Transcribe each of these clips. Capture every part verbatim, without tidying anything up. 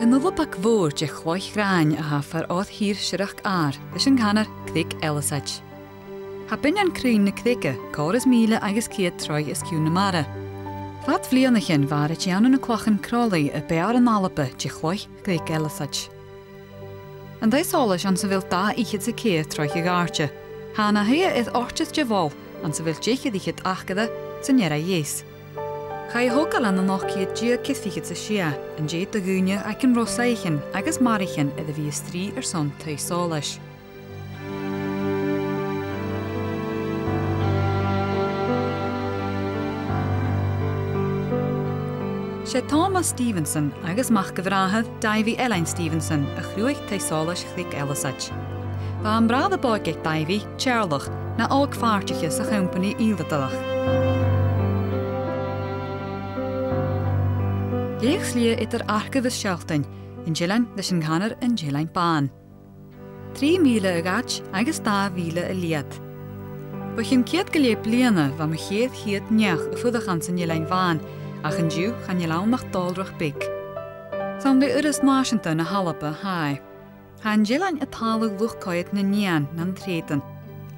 An uile pàirt mhòr de chloich ghràin a tha far oir thìr-siorrachd àir, leis an canar Creag Eileasaid. Tha binn an cruinn na creige còrr is mìle agus ceud troigh os cionn na mara. Fad bhliadhnaichean bha e air a dhèanamh na clachan crawley a b' fheàrr an Alba de chloich Chreag Eileasaid. An taigh-sholais anns a bheil dà fhichead 's a ceithir troigh a dh'àirde. Tha na thaighean air oidhirp de mhol anns a bheil dà fhichead acaire san ear a dheas. Chaidh a thogail ann an ochd ceud deug ceithir fichead 's a sia, an dèidh do dhaoine aig an robh soithichean agus maraichean air a bhith a' strì airson taigh-sholais. 'S e Thomas Stevenson agus mac a bhràthar, Davy Ealain Stevenson, a chruthaich taigh-sholais Chreag Eileasaid. Bha am bràthair òg aig Davy, Teàrlach, na òg-phàirtiche sa chompanaidh fhìdhlearach. Dh'fheuch slighe eadar Arcaibh is Sealtainn, an t-eilean leis an canar an t-Eilean Bàn. Trì mìle a dh'fhaid agus dà mhìle a leud. Bho chionn ceud gu leth bliadhna bha mu cheithir cheud neach a' fuireach anns an Eilean Bhàn, ach an-diugh chan eil ann ach dòlrach beag. 'S ann le Urras Nàiseanta na h-Alba a tha e. Tha an t-eilean a' tàladh luchd-coimhead nan eun nan treud.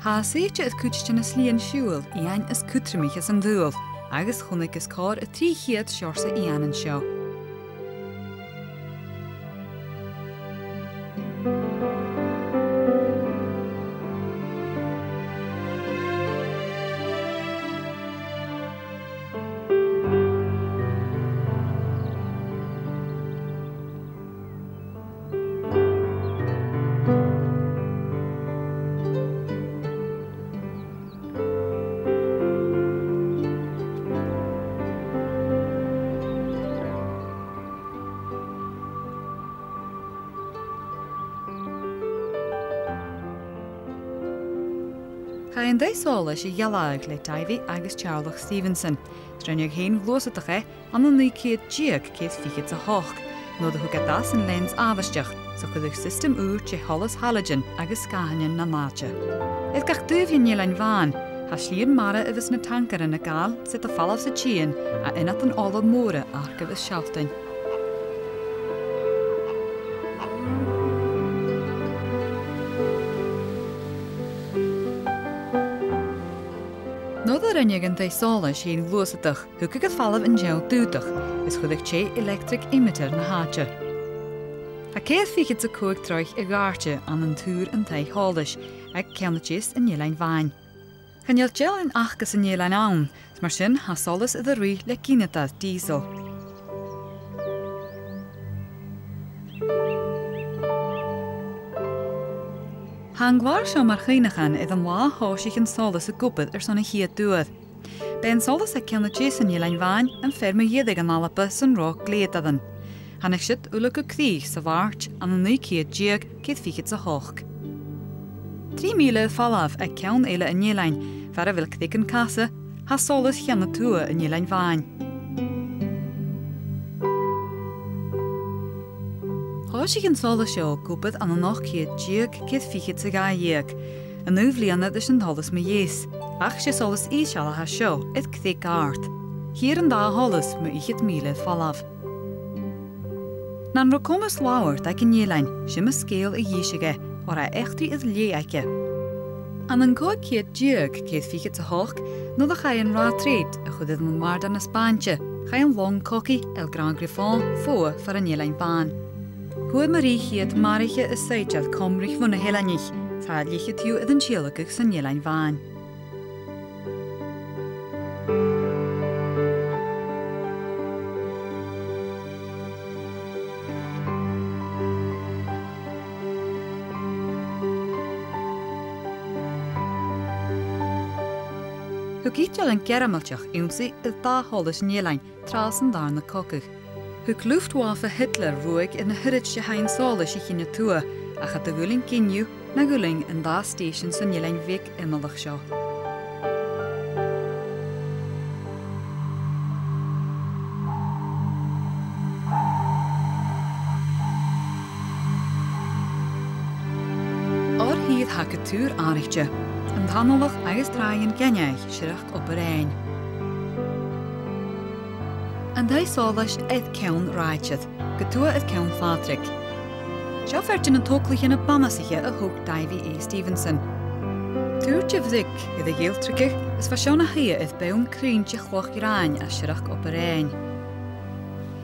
Tha e sèidte air cuid de na slighean-siubhail eun as cudromaiche san t-saoghal, agus chunnaic e còrr air trì cheud seòrsa eun an seo. Chaidh an taigh-sholais a ghealladh le Davy agus Teàrlach Stevenson. Rinneadh fhèin-ghluasadach e ann an naoi ceud deug ceithir fichead 's a h-ochd, nuair a thug iad às an lens àbhaisteach, 's a chuireadh siostam ùr de sholas halogen agus sgàthainnean nan àite. Air gach taobh den Eilean Bhàn, tha slighean-mara a bhios na tancairean a' gabhail 's iad a' falbh 's a' tighinn à ionadan ola mòra Arcaibh is Sealtainn. Nuair a rinneadh an taigh-sholais fhèin-ghluasadach, thugadh air falbh an t-seann dùdach, is chuireadh tè electric emitter na h-àite. Tha ceithir fichead 's a còig troigh a dh'àirde ann an tùr an taigh-sholais, aig ceann a deas an Eilein Bhàin. Chan eil deilean aca san eilean ann, is mar sin tha solas air a ruith le gineadar dìosal. Tha an clàr seo mar chuimhneachan air an là a thòisich an solas ag obair airson a' chiad uair. B' e an solas aig ceann a deas an Eilein Bhàin am fear mu dheireadh an Alba san robh glèadaran. Thàinig siud uile gu crìch sa Mhàrt ann an naoi ceud deug ceithir fichead 's a h-ochd. Trì mìle air falbh aig ceann eile an eilein, far a bheil Creag an Casa, tha solas cheann a tuath an Eilein Bhàin. Thòisich an solas seo ag obair ann an ochd ceud deug ceithir fichead 's a dhà dheug, an aon bhliadhna ris an t-solas mu dheas, ach 's e solas ìosal a tha seo air creag àrd. Chithear an dà sholas mu fhichead mìle air falbh. Nan robh comas labhairt aig an eilean, 's iomadh sgeul a dh'innseadh e, oir tha eachdraidh air leth aige. Ann an còig ceud deug ceithir fichead 's a h-ochd, nuair a chaidh an rathad treud a chur air an Mhàrdar na Spàinte, chaidh an long cogaidh El Gran Grifón fodha far an Eilein Bhàin. Fhuair mu thrì cheud maraiche is saighdear Comraich bho na h-eileanaich, 's tha e leth-cheud dhiubh air an tìodhlacadh san Eilean Bhàin. Thug Italy Gearmailteach ionnsaigh air dà sholas an eilein tràth san dàrna cogadh. Thug Luftwaffe Hitler ruaig air na h-uiread de sheinn-sholais a' chinn a tuath, ach cha do dh'fhuiling gin dhiubh na dh'fhuiling an dà stèisean san eilean bheag iomallach seo. Oir thìr tha gu tur àraidh, an t-analach agus tràighean gainmhich siorrachd Obar Dheathain. An taigh-solais air ceann rathaidear. gu tuath air Ceann Phàdraig. Seo fear de na togalaichean a b' annasaiche a thog Davy A. Stevenson. Tuirt e bhric air a ghealtradh, is bha seo na shuidhe air bonn cruinn de chloich ghràin à siorrachd Obar Dheathain.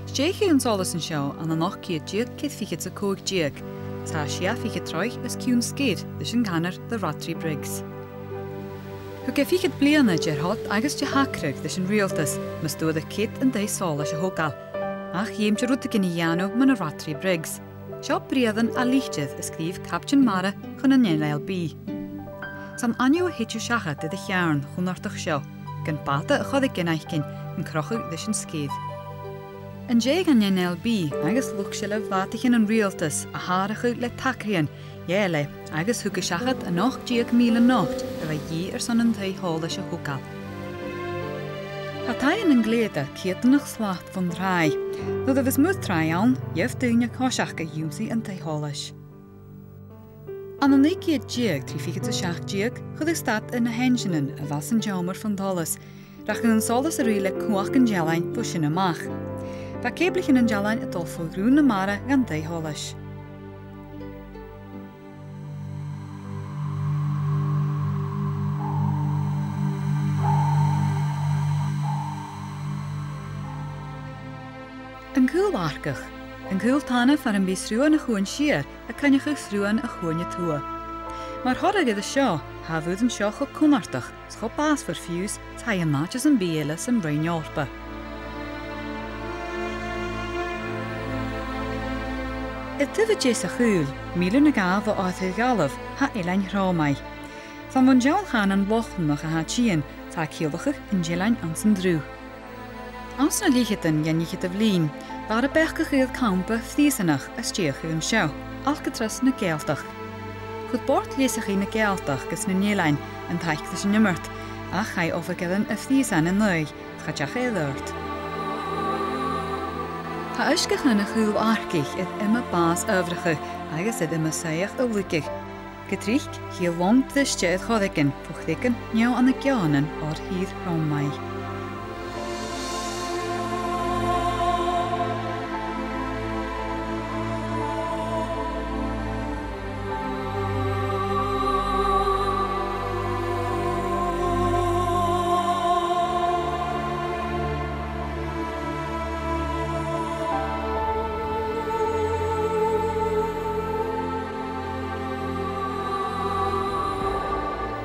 Stèidhich an solas an seo ann an ochd ceud deug ceithir fichead 's a còig deug, tha sia fichead troigh os cionn sgìre ris an canar The Rattray Briggs. Thug e fichead bliadhna de shot agus de shacradh ris an riaghaltas mus d' fhuaradh cead an taigh-solais a thogail. Ach dh'fheumte rudeigin a dhèanamh mun a' Rattray Briggs. Seo briathran à litir a sgrìobh Caiptean Mara chun an N L B. 'S ann ainneamh a thèid thu seachad air a' cheàrn chunnartach seo, gun bàta a' choreigin fhaicinn an crochadh ris an sgìre. An dèidh dhan N L B agus luchd-seilbh bhàtaichean an riaghaltas a shàrachadh le tagraidhean, dh'fhalbh e agus thug e seachad an ochd deug mìle not a bha a dhìth airson an taigh-solais a thogail. Tha taighean nan Clèadaich ceudnach slat bhon tràigh. Nuair a bhios muir tràigh ann, gheibh daoine coiseachd a dh'ionnsaigh an taigh-solais. Ann an naoi ceud deug trì fichead 's a seachd deug, chuireadh stad air na h-einnseanan a bha san t-seòmar fon t-solas, rachadh an solas a' ruith le cumhachd an dealain bho sin a-mach. Bha cèiblaichean an dealain a' dol fo ghrunnd na mara dhan taigh-solais. An Caol Arcach. An caol tana far am bi sruan a' Chuain Siar a' coinneachadh sruan a' Chuain a Tuath. Mar thoradh air seo, tha an fheadhainn seo cho cunnartach 's cho bàsmhor fiù 's 's a tha iad an àite sam bith eile san Roinn Eòrpa. Air taobh a deas a' chaoil, mìle no dhà bho àite Ghalltachd, tha Eilean Thròmaigh. 'S ann bhon t-seann chànan Lochlannach a tha e a' tighinn, 's tha e a' ciallachadh an t-eilean anns an t-sruth. Anns na leth-cheud deug 's a' leth-cheud linn, bha e air a beachdachadh air campa phrìosanach a stèidheachadh an seo, Alcatraz na Gàidhealtachd. Chuir Bòrd Leasachaidh na Gàidhealtachd agus nan Eilean an taic ris an iomairt, ach chaidh oifigearan a' phrìosain an aghaidh, cha deach e air adhart. Tha uisgeachan a' Chaoil Arcaich air iomadh bàs adhbhrachadh agus air iomadh soitheach a shlugadh. Gu tric, chì thu long briste air choreigin bho chreagan no ann an geònan oir thìr Thròmaigh.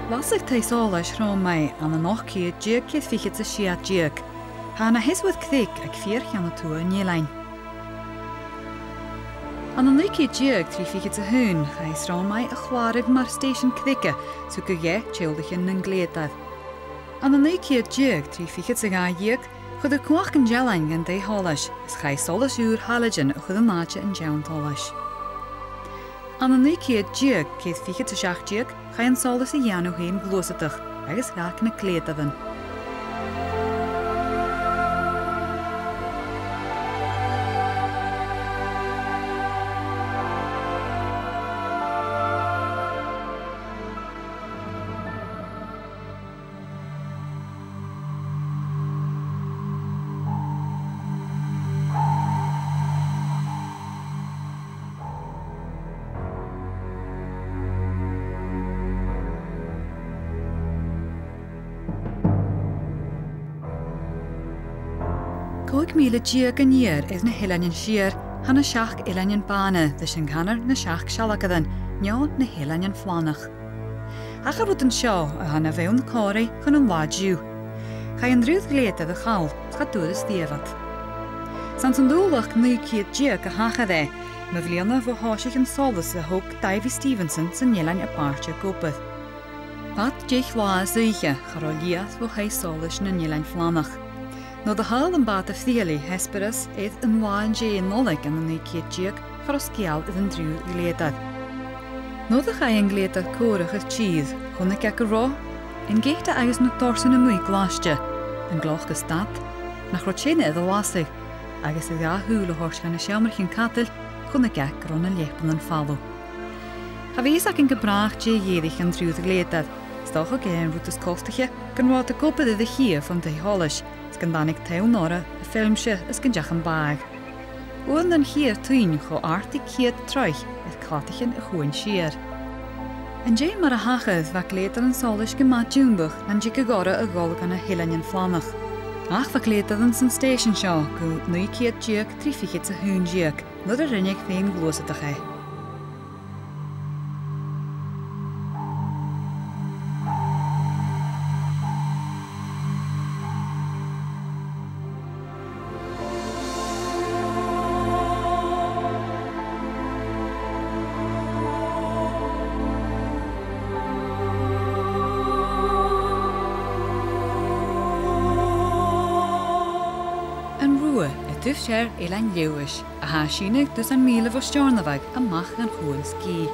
Lasadh taigh-solais Thròmaigh ann an ochd ceud deug ceithir fichead 's a sia deug. Tha e na sheasamh air creag aig fìor cheann a tuath an eilein. Ann an naoi ceud deug trì fichead 's a h-aon, chaidh Thròmaigh a chlàradh mar stèisean creige, 's thug e dheth teaghlaichean nan Clèadaich. Ann an naoi ceud deug trì fichead 's a dhà dheug, chuireadh cumhachd an dealain dhan taigh-solais, is chaidh solas ùr Halogen a chur an àite an t-seann tsolais. Ann an naoi ceud deug ceithir fichead 's a seachd deug, chaidh an solas a dhèanamh fhèin gluasadach agus dh'fhàg na Clèadaichean. Còig mìle deug an iar air na h-Eileanan Siar, tha na Seachd Eileanan Bàna, ris an canar na Seachd Sealgairean, no na h-Eileanan Flannach. Ach an rud an seo a tha na bhonn còmhraidh chun an latha an-diugh. Chaidh an triùir Clèadaich a chall, 's cha d' fhuair iad iad. 'S anns an Dùbhlachd naoi ceud deug a thachair e, mu bhliadhna bho thòisich an solas a thog Davy Stevenson san eilean a b' àirde ag obair. Fad deich latha as oidhche, cha robh lìonra bho thaigh-solais nan Eilean Flannach. Nuair a thadhail am bàta-frithealaidh Hesperus air an latha an dèidh Nollaig ann an naoi ceud deug, cha robh sgeul air an triùir Clèadaich. Nuair a chaidh an Clèadach còmhraidh air tìr, chunnaic e gun robh, an geata agus na dorsan a-muigh glaiste, an cloch a' stad, nach robh teine air a lasadh, agus air dhà shùil a thoirt dha na seòmraichean cadail, chunnaic e gun robh na leapannan falamh. Cha bhi fhios againn gu bràth dè dh'èirich an triùir Clèadaich. 'S dòcha gur e an rud as coltaiche gun robh iad ag obair air a' chidhe fon taigh-solais, 's gun tàinig tonn orra a filmse is gun deach am bàgh. Uair nan chiad tuinn cho Arctic ceud troigh air cladaichean a' chuain siar. An dèidh mar a thachair, bha glèadair an tsolais gu math diombach nan tigeadh orra a dhol gu na h-Eileanan Flannach. Ach bha glèadair anns an stèisean seo gu naoi ceud deug trì fichead 's a h-aon deug, nuair a rinneadh fèin-ghluasadach e. An Rubha, an taobh sear Eilean Leòdhais, a tha a' sìneadh dusan mìle bho Steòrnabhagh a-mach dhan Chuan Sgìth.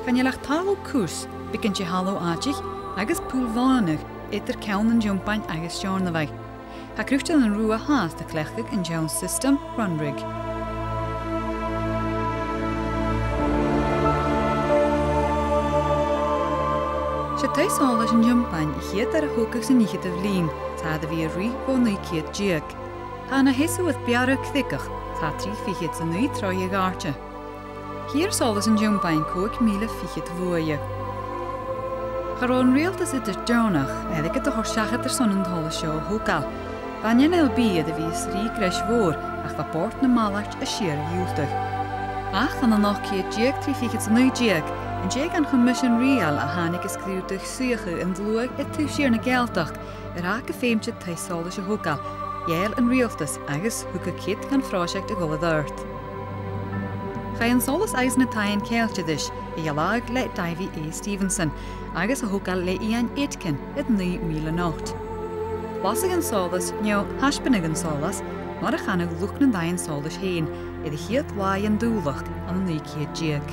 Chan eil ach talamh cus, beagan de thalamh àitich agus poll mhònach eadar ceann an Tiombain agus Steòrnabhaigh. Tha croitearan an Rubha fhathast a' cleachdadh an t-seann siostam Runrig. 'S e Taigh-solais an Tiombain a' chiad fhear a thogadh san fhicheadamh linn, 's iad a bhith a' ruith bho naoi ceud deug. Tha e na sheasamh air bearradh creagach, 's tha trì fichead 's a naoi troigh a dh'àirde. Chithear solas an Tiombain còig mìle fichead buaidhe. Cha robh an riaghaltas idir deònach airgead a thoirt seachad airson an t-solais seo a thogail. Bha an N L B air a bhith a' strì greis mhòr, ach bha Bòrd na Malairt a' sìor dhiùltadh. Ach ann an ochd ceud deug trì fichead 's a naoi deug, an dèidh dhan Choimisean Rìoghail a thàinig a sgrùdadh suidheachadh an t-sluaigh air taobh siar na Gàidhealtachd, a ràdh gu feumadh taigh-solais a thogail, dh'fhàil an riaghaltas agus thugadh cead dhan phròiseact a dhol air adhart. Chaidh an solas agus na taighean ceangailte ris a dhealbhadh le Davy A Stevenson agus a thogail le Iain Aitken air naoi mìle not. Lasadh an solas, no thaisbeanadh an solas, mar a chanadh luchd nan dainghean-solais fhèin, air a' chiad latha dhen Dùbhlachd ann an naoi ceud deug.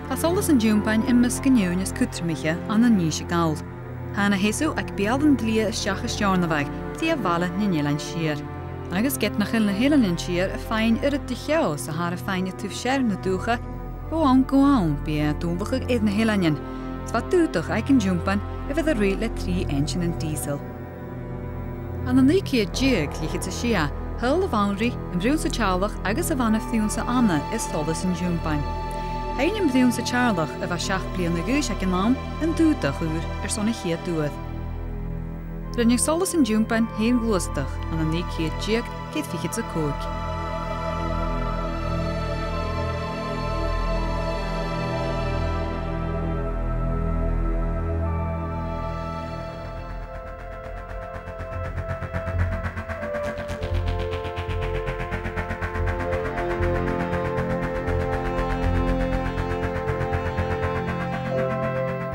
Tha solas an Tiombain am measg an fheadhainn as cudromaiche ann an Innse Gall. Tha e na sheasamh aig beul an t-slighe a-steach à Steòrnabhagh, tro bhaile nan Eilean Siar. Agus ged nach eil na h-Eileanan Siar a' faighinn uiread de cheò 's a tha iad a' faighinn air taobh sear na dùthcha, bho àm gu àm bidh e a' dùnlachadh air na h-eileanan, 's bha dùdach aig an Tiombain a bhith a' ruith le trì einnseanan dìosail. Ann an naoi ceud deug leth-cheud 's a sia, thadhail a' bhanrigh, am Prionnsa Teàrlach agus a bhana-phrionnsa Anna air solas an Tiombain. Sheinn am Prionnsa Teàrlach, a bha seachd bliadhna a dh'aois aig an àm, an dùdach ùr airson a' chiad uair. Rinneadh solas an Tiombain fhèin-ghluasadach ann an naoi ceud deug ceithir fichead 's a còig.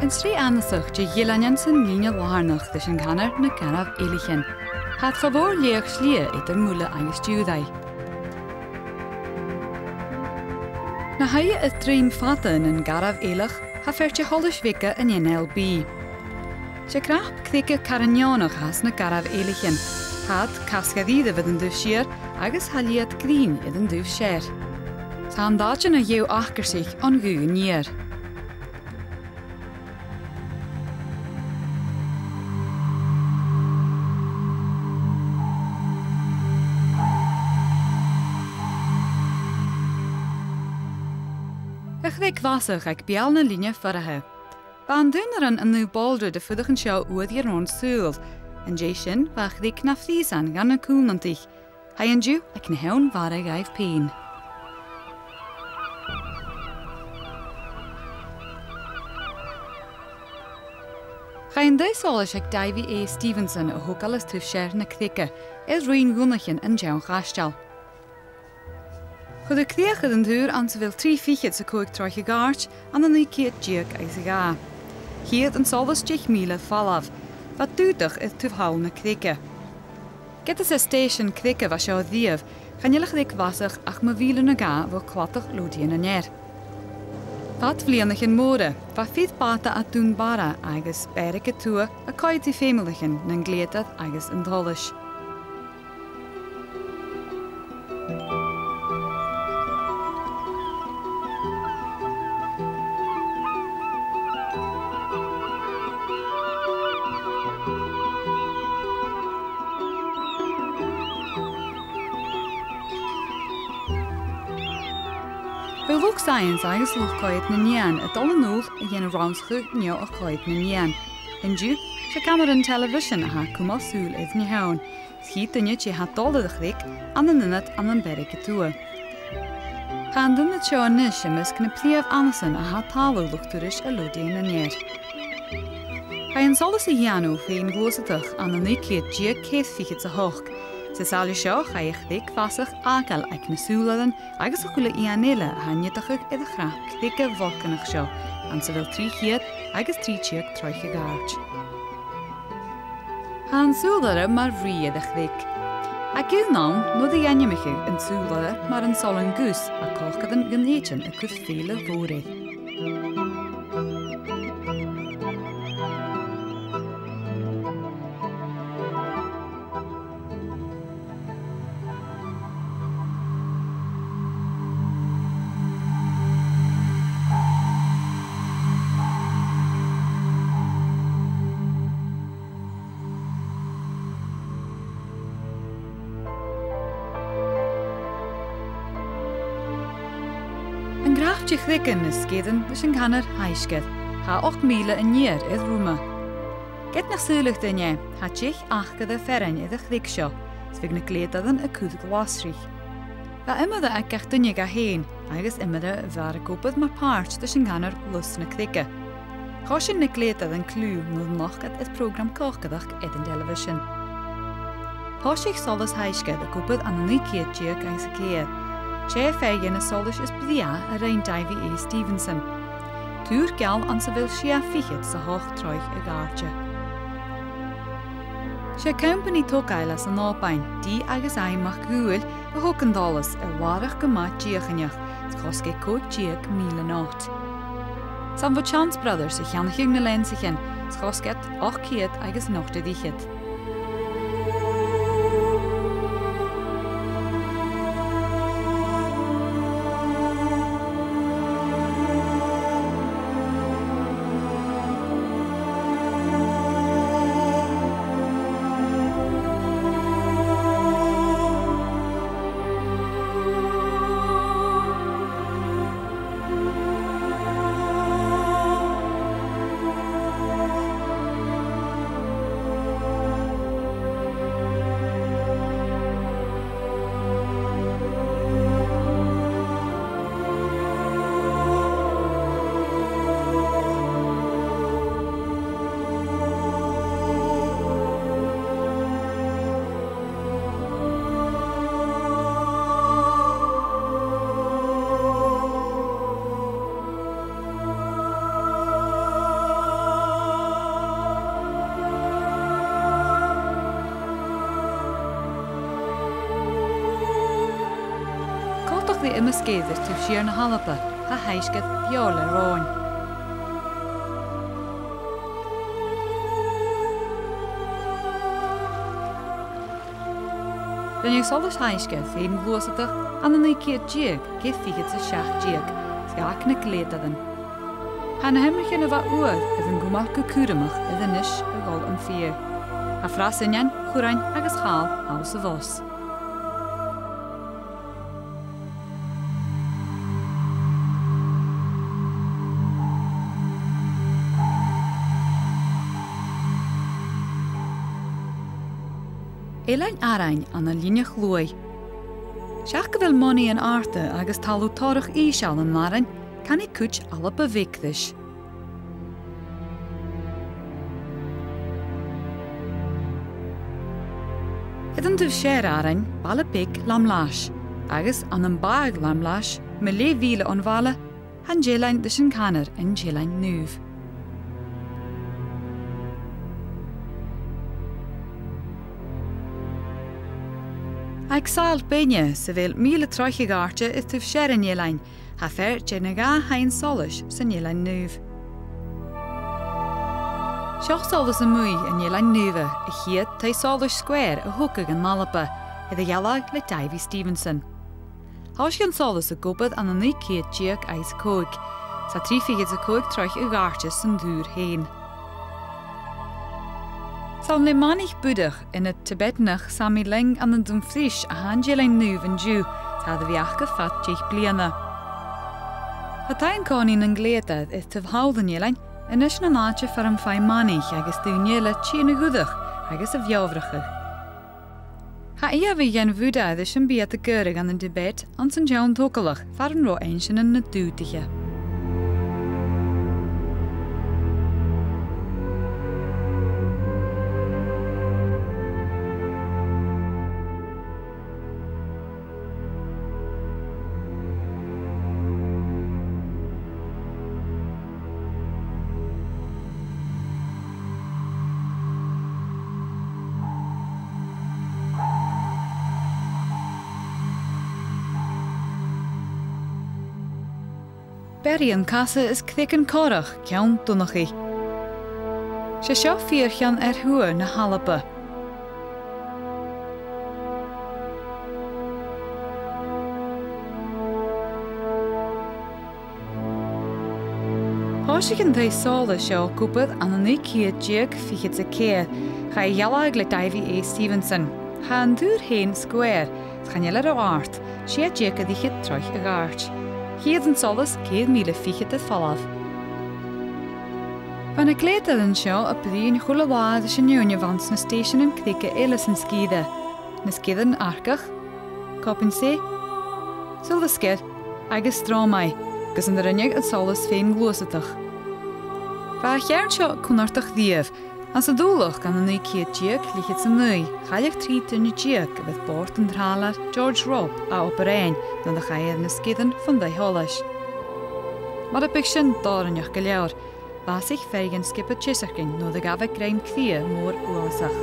An t-sreath annasach de dh'eileanan san Linne Làrnach leis an canar na Garbh Eilthich. Tha iad cha mhòr leth-cheud slighe eadar Muile agus Diùraidh. Na thaighean a tha a' tighinn fada nan Garbh Eilthich, tha fear de sholas bheaga an N L B. 'S e cnap creige caran neònach a th' anns na Garbh Eilthich. Tha iad casgadh air an taobh siar agus tha leth-cheud grinn air an taobh sear. Tha an t-àite na gheamh-acharsaich on ghaoth an iar. A' chreag-bhlasach aig beul na Linne Forraiche. Bha an duanaran an New Baldwin a' fuireach an seo uair dhe rùn-saoghail. An dèidh sin, bha a' chreag na phrìosan dha na cùmhnantaich. Tha i an-diugh aig na h-Abhainn Mhara dhaibh pèin. Chaidh an taigh-solais aig Davy A Stevenson a thogail air taobh sear na creige, air ruinn dhonnaichean an t-seann chaisteal. Chuireadh crìoch air an tùr anns a bheil trì fichead 's a còig troigh a dh'àirde ann an naoi ceud deug agus a dhà. Chitheadh an solas deich mìle falamh. Bha dùdach air taobh thall na creige. Ged as e stèisean creige a bha seo a-riamh, chan eil a' chreag-bhlasach ach mu mhìle no dhà bho Cladach Lothian an Ear. Fad bhliadhnaichean mòra, bha fir bàta à Dùn Barra agus Beathag a Tuath a' coimhead ri feumalaichean nan glèidheadar agus an t-solais. Luchd-saidheans agus luchd-coimhead nan eun a' dol a-null a dhèanamh rannsachadh neo-choimhead nan eun. An-diugh, 's e ceannard television a tha a' cumail sùil air na h-eòin. 'S e a' chiad duine dè tha dol air a' chnoc ann an ionad ann am Bearaic a Tuath. Tha an t-ionad seo a-nis am measg nam prìomh ionasan a tha a' tàladh luchd-turais à Lodainn an Ear. Chaidh an solas a dhèanamh fèin-ghluasad ann an naoi ceud deug ceithir fichead 's a h-ochd. San t-saoghal seo, chaidh a' chnoc fhàsach fhàgail aig na sùbailean agus a h-uile eun eile a tha an dòchas air a' chnoc cnoc bholganach seo, anns a bheil trì cheud agus trì deug troigh a dh'àirde. Tha an sùbailear mar bhrìgh air a' chnoc. Aig aon àm, nuair a dh'ainmicheadh an sùbailear mar an solas gus a' còcaireachd gun èitean a' cur fèill mhòr air. An gràf de chnocan is sgeirean leis an canar Heisgeir, tha ochd mìle an ear air rùm e. Ged nach saoileadh duine e, tha deich acair fearainn air a' chnoc seo, is bhiodh na glèadairean a' cur glasraich. Bha iomaire aig gach duine dha fhèin, agus iomaire a bha ag obair mar phàirt de sheòrsa canar Lus na Creige. Choisinn na glèadairean cliù nuair a nochd iad air prògram còcaireachd air an telebhisean. Thòisich solas Heisgeir ag obair ann an naoi ceud deug agus a ceithir. 'S e fear dhe na solais as brèagha a rinn Davy A Stevenson. Tùr geal anns a bheil sia fichead 's a h-ochd troigh a dh'àirde. 'S e companaidh togail às an Òban, D agus I MacDhùghaill, a thog an t-solas air làrach gu math deuchainneach, is chosg e còig deug mìle not. 'S ann bho Chance Brothers a cheannaich iad na leansaichean, is chosg iad ochd ceud agus not air fhichead. Coltach ri Inisgeir air taobh siar na h-Alba, tha Heisgeir beò le ròin. Rinn iad solas Heisgeir fhèin-ghluasadach ann an naoi ceud deug, ceithir fichead 's a seachd deug, is dh'fhàg na glèadairean. Tha na h-imrichean a bha uair air an cumail gu cùramach air Inis a' dol am fighe. Tha fras innean, churrain agus chàl anns a' bhos. Eilean Arainn ann an Linne Chluaidh. Seach gu bheil monaidhean àrda agus talamh torrach ìosal ann an Arainn, canaidh cuid Alba Bheag ris. Air an taobh sear Arainn, baile beag Lamlais, agus ann am Bàgh Lamlais, mu leth mhìle on bhaile, tha an t-eilean ris an canar an t-Eilean Naomh. Aig sàil beinne, 's a bheil mìle troigh a dh'àirde air taobh sear an eilein, tha fear de na dhà thaighean solais san Eilean Naomh. Seo solas a-muigh an Eilein Naoimh, a' chiad taigh solais square a thogadh ann an Alba, air a ghealladh le Davy Stevenson. Thòisich an solas ag obair ann an naoi ceud deug agus a còig, 's tha trì fichead 's a còig troigh a dh'àirde san tùr fhèin. 'S ann le manaich Bhudach, ionad Tibetanach Sami Lyng ann an Dumfries, a tha an t-Eilean Naomh an-diugh, tha e air a bhith aca fad deich bliadhna. Tha Taigh an Còmhnaidh nan Gleadair air taobh thall an eilein, a-nis na àite far am faigh manaich agus daoine eile tì na dh'fhuireach agus a mheòrachadh. Tha ìomhaigh dhen Bhuddha air a bhith a' gàireachdainn ann an Tibet anns an t-seann togalach far an robh einnseanan na dùthcha. Beir an Casa is Creag an Corrach, ceann Donnchaidh. 'S e seo fìor cheann air thuath na h-Alba. Thòisich an taigh-sholais seo ag obair ann an naoi ceud deug fichead 's a ceithir. Chaidh a dhealbhadh le Davy A Stevenson. Tha an tùr fhèin square, is chan eil e ro àrd, sia deug air fhichead troigh a dh'àirde. Chitheadh an solas ceithir mìle fichead air falbh. Bha na Gleadairean seo a' bruidhinn a h-uile là ris an fheadhainn a bh' anns na stèiseanan creige eile san sgìre, na sgeirean Arcach, Cobham Sea, Sulasgair agus Stromae, gus an do rinneadh an solas fèin-ghluasad. Bha a' cheàrn seo cunnartach riamh. Anns an Dùbhlachd ann an naoi ceud deug fichead 's a naoi, chailleadh trì duine deug a bha air bòrd an tràlair George Robb a obair fhaighinn nuair a chaidh e air na sgeirean fon taigh-sholais. Mura biodh sin dòrainneach gu leòr, bhàsaich fear dhen sgioba teasairginn nuair a ghabh e grèim-cridhe mòr uabhasach.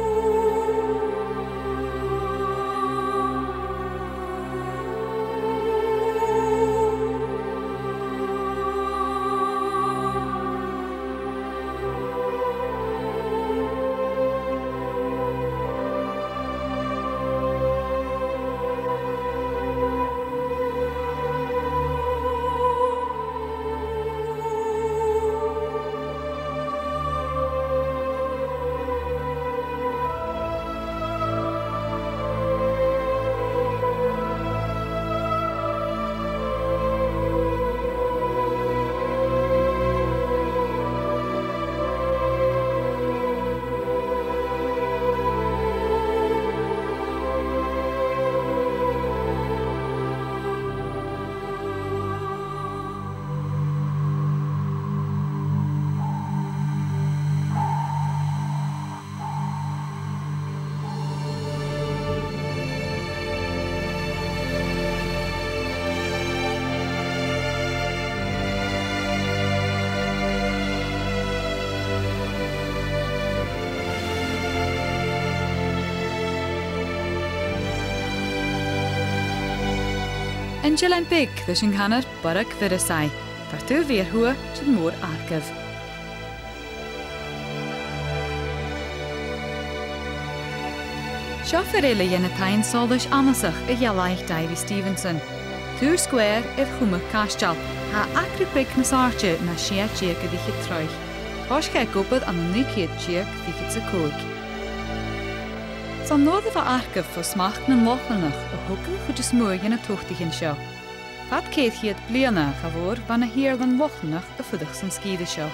An t-eilean beag ris an canar Borg Bhiorasaigh, far taobh a tuath den Mhòr-Arcaibh. Seo fear eile dhe na taighean-solais annasach a dhealbhaich Davy Stevenson. Tùr square air chumadh caisteil, tha acrach beag nas àirde na sia deug air fhichead troigh. Thòisich e ag obair ann an naoi ceud deug fichead 's a còig. 'S ann nuair a bha Arcaibh fo smachd nan Lochlannach a thogadh a' chuid as motha dhe na tobhtaichean seo. Fad ceithir cheud bliadhna, cha mhòr, bha na h-Iarlainn Lochlannach a' fuireach san sgìre seo.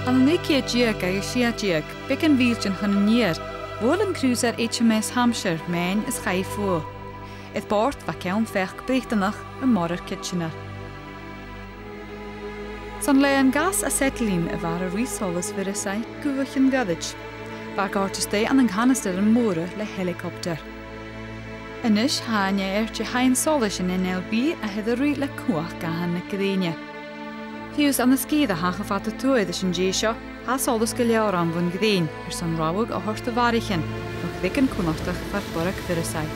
Ann an naoi ceud deug agus sia deug, beagan mhìltean chun an iar, bhuail an cruiser H M S Hampshire meadhan is chaidh i fodha. Air bòrd bha ceann-pheacach Breatannach, am Morar Kitchener. 'S ann le an gas-acetylene a bha air a ruith solas Bhiorasaigh gu bheil sin goirid. Bha e a' còrdadh a-staigh ann an canastaran mòra le helicopter. A-nis, tha an aer de thaighean-solais an N L B a tha air a ruith le cumhachd gathan na grèine. Fiù 's ann an sgìre a tha cho fada tuath ris an tè seo, tha solas gu leòr ann bhon ghrèin, airson rabhadh a thoirt do mharaichean, no creagan cunnartach far Borg Bhiorasaigh.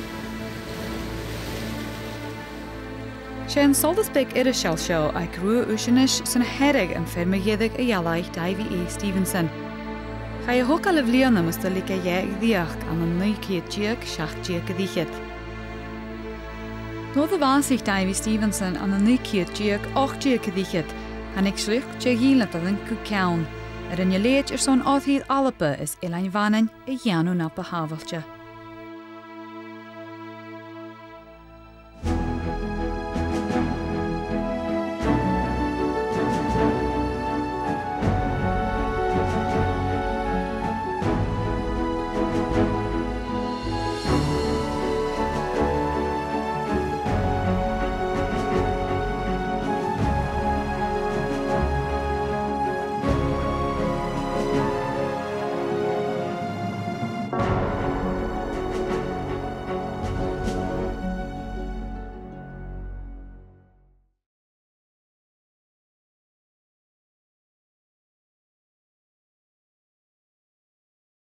'S e an solas beag iriosal seo a ghrùdh Uisneis son a tharraing am fear mu dheireadh a dhealbhaich Davy A Stevenson. Chaidh a thogail a' bhliadhna mus do leig e dheth a dhreuchd ann an naoi ceud deug seachd deug air fhichead. Nuair a bhàsaich Davy Stevenson ann an naoi ceud deug, ochd deug air fhichead, thàinig sliochd de ghille-daoine gu ceann, a rinne leithid airson oirthir Alba is Eilean Mhanainn a dhèanamh na bu shàbhailte.